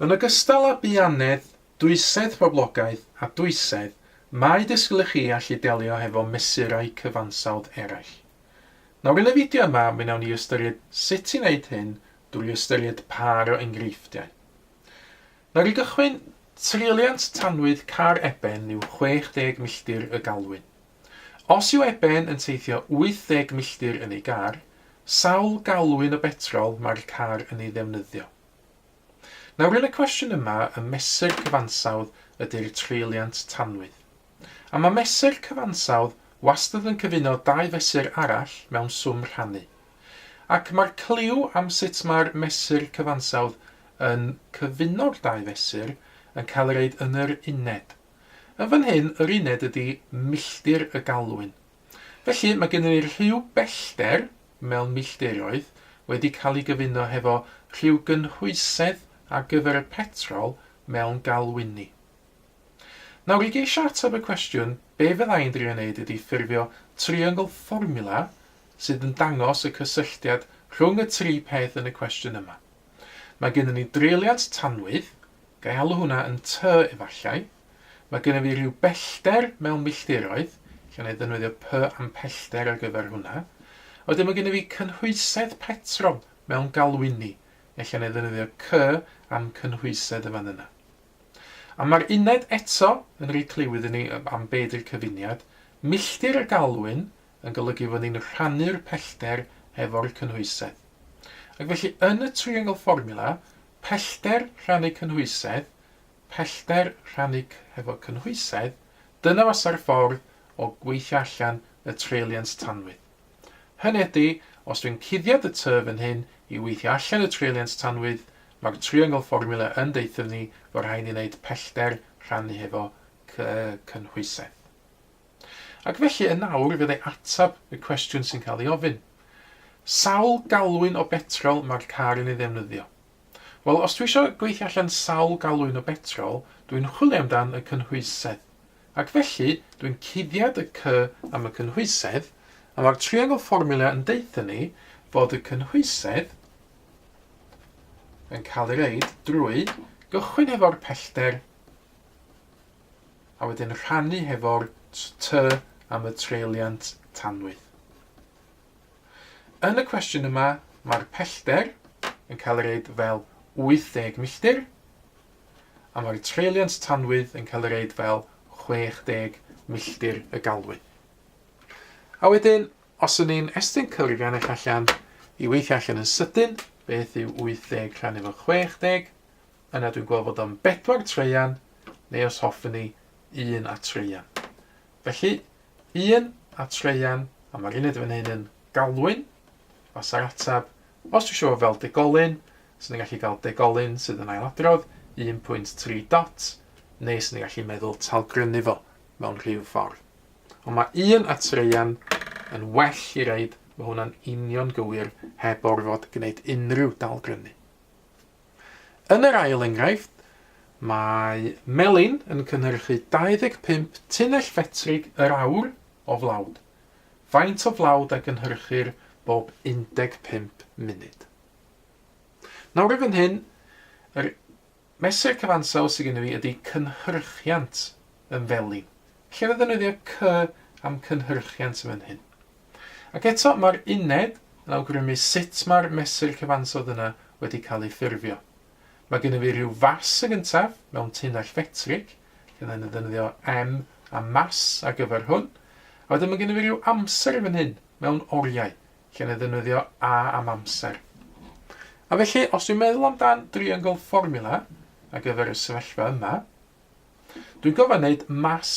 Yn ogystal â buanedd, dwysedd poblogaeth a dwysedd, mae disgwyl i chi allu delio hefo mesurau cyfansawdd eraill. Nawr yn y fideo yma mi wnawn ni ystyried sut i wneud hyn drwy ystyried pâr o enghreifftiau. Nawr i gychwyn, treuliant tanwydd car Eben yw 60 milltir y galwyn. Os yw Eben yn teithio 80 milltir yn ei gar, sawl galwyn o betrol mae'r car yn ei ddefnyddio? Nawr yn y cwestiwn yma, y mesur cyfansawdd ydy'r treuliant tanwydd. A mae mesur cyfansawdd wastad yn cyfuno dau fesur arall mewn swm rhannu. Ac mae'r cliw am sut mae'r mesur cyfansawdd yn cyfuno'r dau fesur yn cael ei roid yn yr uned. Yn fan hyn, yr uned ydy milltir y galwyn. Felly, mae gennym ni rhyw bellter mewn milltiroedd wedi cael ei gyfuno hefo rhyw gynhwysedd ar gyfer y petrol mewn galwyni. Nawr, i geisio ateb y cwestiwn, be fydda i'n drio wneud ydy ffurfio triongl fformiwla sydd yn dangos y cysylltiad rhwng y tri peth yn y cwestiwn yma. Mae gennym ni dreuliant tanwydd, ga i alw hwnna yn T efallai, Mae gennyf fi rhyw bellter mewn milltiroedd, lle wna i ddefnyddio P am pellter ar gyfer hwnna. A wedyn mae gennyf fi cynhwysedd petrol mewn galwyni, lle wna i ddefnyddio C am cynhwysedd yn fan yna. A mae'r uned eto yn rhoi cliw iddyn ni am be ydy'r cyfuniad. Milltir y galwyn yn golygu fod ni'n rhannu'r pellter hefo'r cynhwysedd. Ac felly yn y triongl fformiwla, pellter rhannu cynhwysedd Pellter rhannu hefo cynhwysedd, dyna fasa'r ffordd o gweithio allan y treuliant tanwydd. Hynny ydy, os dwi'n cuddiad y tŷ fan hyn i weithio allan y treuliant tanwydd, mae'r triongl fformiwla yn deutha ni fod rhaid ni wneud pellter rhannu hefo cynhwysedd. Ac felly yn awr fyddai ateb y cwestiwn sy'n cael ei ofyn. Sawl galwyn o betrol mae'r car yn ei ddefnyddio? Wel, os dwi eisiau gweithio allan sawl galwyn o betrol, dwi'n chwilio amdan y cynhwysedd. Ac felly, dwi'n cuddiad y C am y cynhwysedd, a mae'r triongl fformiwla yn deutha ni fod y cynhwysedd yn cael ei reid drwy gychwyn hefo'r pellter a wedyn rhannu hefo'r T am y treuliant tanwydd. Yn y cwestiwn yma, mae'r pellter yn cael ei reid fel 80 milltir, a mae'r treuliant tanwydd yn cael ei reid fel 60 milltir y galwyn. A wedyn, os ydyn ni'n estyn cyfrifiannell allan i weithio allan yn sydyn, beth yw 80 rhannu efo 60, yna dwi'n gweld fod o'n 4 treian, neu os hoffwn ni, 1 a treian. Felly, un a treian, a mae'r uned fan hyn yn galwyn, fasa'r ateb. Os dwi eisiau fo fel degolyn, sy'n ni'n gallu cael degolyn sydd yn ailadrodd, 1.3 dot, neu sy'n ni'n gallu meddwl talgrynu fo mewn rhyw ffordd. Ond mae un a treian yn well i reid, mae hwnna'n union gywir heb orfod gwneud unrhyw dalgrynu. Yn yr ail enghraifft, mae melin yn cynhyrchu 25 tunnell fetrig yr awr o flawd. Faint o flawd a gynhyrchir bob 15 munud? Nawr yn fan hyn, yr mesur cyfansawdd sydd gennym fi ydy cynhyrchiant yn felin. Lle fe ddefnyddio C am cynhyrchiant yn fan hyn? Ac eto, mae'r uned yn awgrymu sut mae'r mesur cyfansawdd yna wedi cael ei ffurfio. Mae gennym fi rhyw fas yn gyntaf mewn tunnell fetrig, lle wna i ddefnyddio M a mass ar gyfer hwn. A wedyn mae gennym fi rhyw amser yn fan hyn mewn oriau, lle wna i ddefnyddio A am amser. A felly, os dwi'n meddwl amdan driongl fformiwla ar gyfer y sefyllfa yma, Dwi'n gorfod wneud mas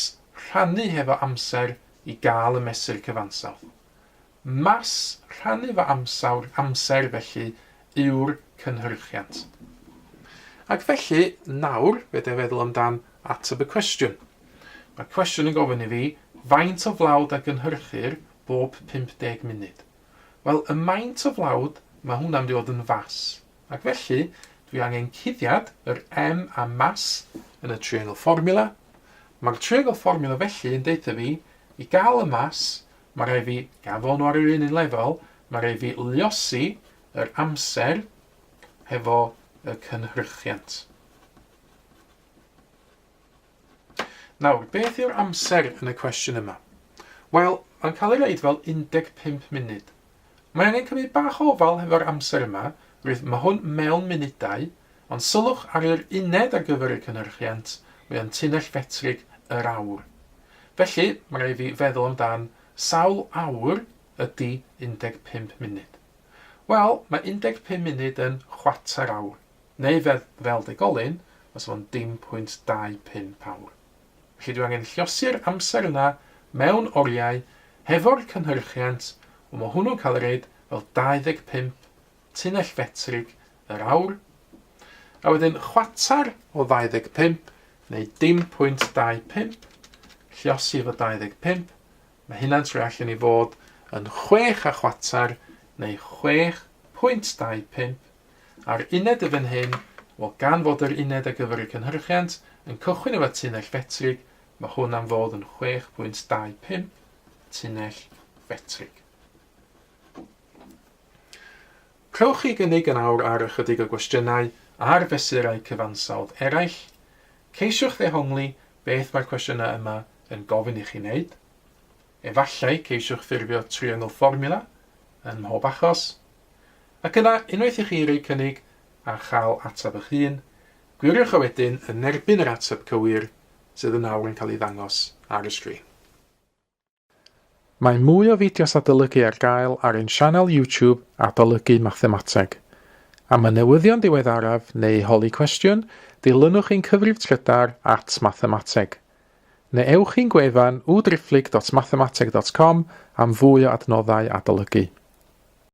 rhannu hefo amser i gael y mesur cyfansawdd. Mas rhannu fo amsawr, amser felly yw'r cynhyrchiant. Ac felly, nawr, fe dwi feddwl amdan ateb y cwestiwn. Mae'r cwestiwn yn gofyn i fi, faint o flawd a gynhyrchir bob 50 munud? Wel, y maint o flawd, mae hwnna'n mynd i fod yn fas. Ac felly, dwi angen cuddiad yr M a mass yn y triongl fformiwla. Mae'r triongl fformiwla felly yn deutha fi, i gael y mass, mae rhaid fi, gan fod nhw ar yr un un lefel, mae rhaid fi luosi yr amser hefo y cynhyrchiant. Nawr, beth yw'r amser yn y cwestiwn yma? Wel, mae'n cael ei roid fel 15 munud. Mae angen cymryd bach o ofal hefo'r amser yma, rwydd mae hwn mewn munudau, ond sylwch ar yr uned ar gyfer y cynhyrchiant, mae o'n tunnell fetrig yr awr. Felly, mae rhaid fi feddwl amdan sawl awr ydy 15 munud. Wel, mae 15 munud yn chwarter awr. Neu fe, fel degolyn, fysa fo'n dim pwynt 25 awr. Felly dwi angen lliosi'r amser yna mewn oriau hefo'r cynhyrchiant, wel mae hwnnw'n cael ei reid fel 25 tunnell fetrig yr awr. A wedyn chwarter o 25, neu dim pwynt 25, lliosi efo 25, mae hynna'n troi allan i fod yn 6 a chwarter, neu 6.25, A'r uned y fan hyn, wel gan fod yr uned ar gyfer y cynhyrchiant yn cychwyn efo tunnell fetrig, mae hwn am fod yn 6.25 tunnell fetrig. Rhowch chi gynnig yn awr ar ychydig o gwestiynau ar fesurau cyfansawdd eraill. Ceisiwch ddehongli beth mae'r cwestiynau yma yn gofyn i chi wneud. Efallai ceisiwch ffurfio triongl fformiwla yn mhob achos. Ac yna, unwaith i chi roi cynnig a chael ateb eich hun, gwiriwch o wedyn yn erbyn yr ateb cywir sydd yn awr yn cael ei ddangos ar y sgrin. Mae mwy o fideos adolygu ar gael ar ein sianel YouTube Adolygu Mathemateg. Am y newyddion diweddaraf neu holi cwestiwn, dilynwch ein cyfrif trydar at mathemateg. Neu ewch i'n gwefan www.mathemateg.com am fwy o adnoddau adolygu.